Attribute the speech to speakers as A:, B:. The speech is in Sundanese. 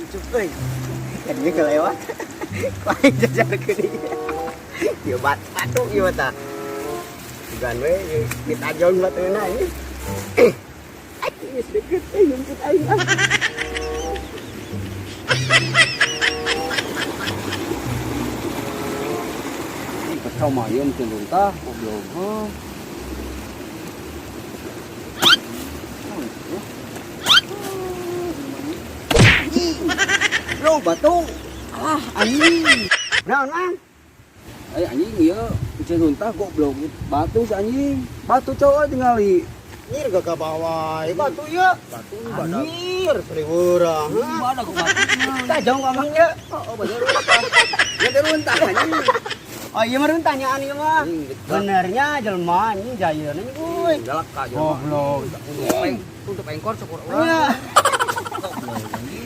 A: Icuk euy. Kan dia kelewat. Ku aing jajar ke dia. Ieu batu ieu tah. Bukan we ieu ditajong batuna ini. Aing geus deket euy nyumput aing ah.
B: Kacau mah ieu mungkin runtah, goblok. Heuh.
A: Bro, batu. Alah, anjing. Naon, Mang?
B: Ay anjing ieu mungkin runtah goblok. Batu si anjing. Batu cowok tingali.
A: Nyir gak bawa, batu ya.
B: Batu badak.
A: Anjir, seriwurang.
B: Badak kok batu.
A: Tajong ngomong ya.
B: Oh, badak runtah. Ya teh runtah anjing.
A: Oh iya mah runtahnya ieu mah.
B: Anjing, dekat.
A: Benernya jelema anjing jayeuna euy.
B: Galak ka jelema.
A: Goblok.
B: Untuk engkor syukur urang.
A: Iya.